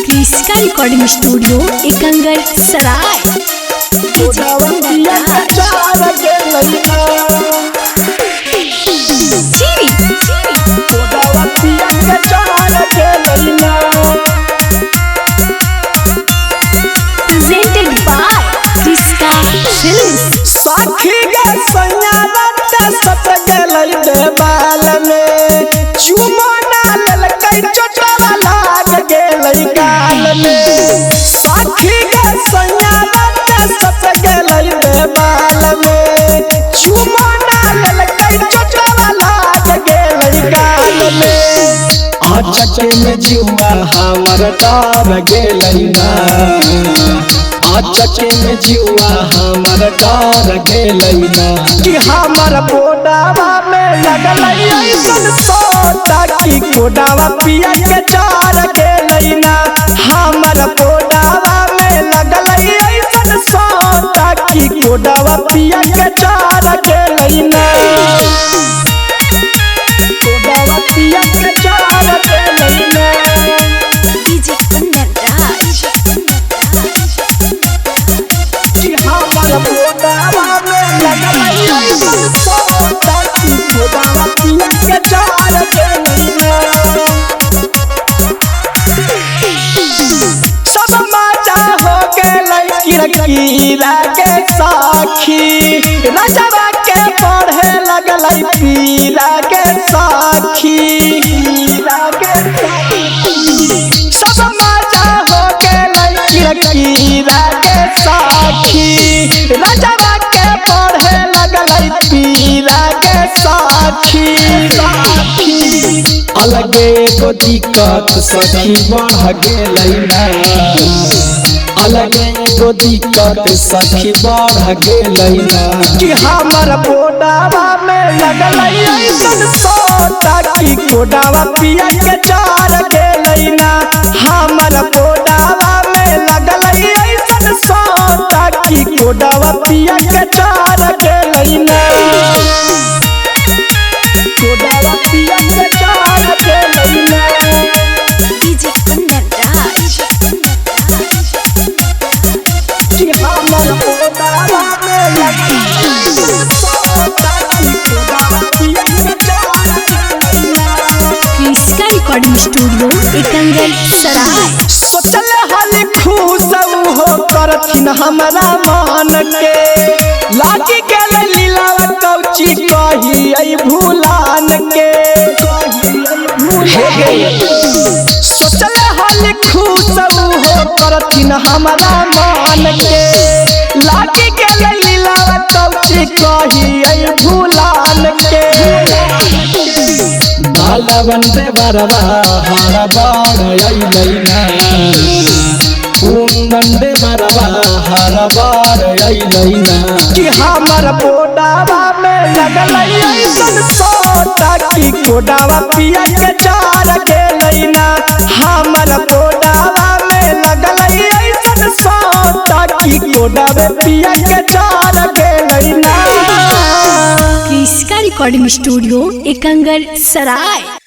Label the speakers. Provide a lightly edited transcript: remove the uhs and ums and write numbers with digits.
Speaker 1: कृषिका recording studio Ekangar सराय। चीरी presented by कृषिका films.
Speaker 2: साखी गे सैया रत सट गेलै देवाल में, चुमना लेलकै चोटवा लाग गेलै गाल में। साखी गे सैया रत सट गेलै देवाल में, चुमना लेलकै चोटवा लाग गेलै गाल में।
Speaker 3: आचके में जीवा हमर तार गेलै ना, आचके में जीवा हमर तार गेलै ना।
Speaker 2: कि हमर बोडावा में लगलै ऐसन सोटा कि कोडावा पिया के चार गेलै ना। हमर बोडावा में लगलै ऐसन सोटा कि कोडावा पिया के चार गेलै ना। कोडावा पिया के चार गेलै ना।
Speaker 1: डीजे कुंदन राज।
Speaker 2: कि हमर बोडावा में लगलै ऐसन सोटा कि कोडावा पिया के चार गेलै ना। सब मजा हो गेलै किरकिरा के साखी, रजवा के पढ़े लगलै पीरा के साखी। सब मजा हो गेलै किरकिरा के साखी, रजवा के पढ़े लगलै पीरा के साखी।
Speaker 3: अलगे एगो दिक्कत सखी बढ़ गेलै ना, अलगे एगो दिक्कत सखी बढ़ गेलै ना।
Speaker 2: कि हमर बोडावा में लगलै ऐसन सोटा कि कोडावा पिया के चार गेलै ना। हमर बोडावा में लगलै ऐसन सोटा कि कोडावा पिया के चार गेलै ना। कोडावा पिया के चार गेलै ना।
Speaker 1: डीजे कुंदन राज।
Speaker 2: कि हमर बोडावा में लगलै ऐसन सोटा कि कोडावा पिया के चार गेलै ना।
Speaker 1: कृषिका रिकॉर्डिंग स्टूडियो एकंगर सराय।
Speaker 2: सोचल हल खुश हो करथिन हमरा मान के, लागी गेल लीला कौची कही ऐ भूलान के। सोचल हल खुश हो करथिन हमरा मान के, लागी गेल लीला कौची कही ऐ भूलान के।
Speaker 3: बालवन रे बरवा हर बार अइलै ना, कुंदन रे बरवा हर बार अइलै ना।
Speaker 2: कि हमर बोडावा में लगलै ऐसन सोटा कि कोडावा पिया के चार गेलै ना। हमर बोडावा में लगलै ऐसन सोटा कि कोडावा पिया के चार गेलै ना।
Speaker 1: कृषिका रिकॉर्डिंग स्टूडियो एकंगर सराय।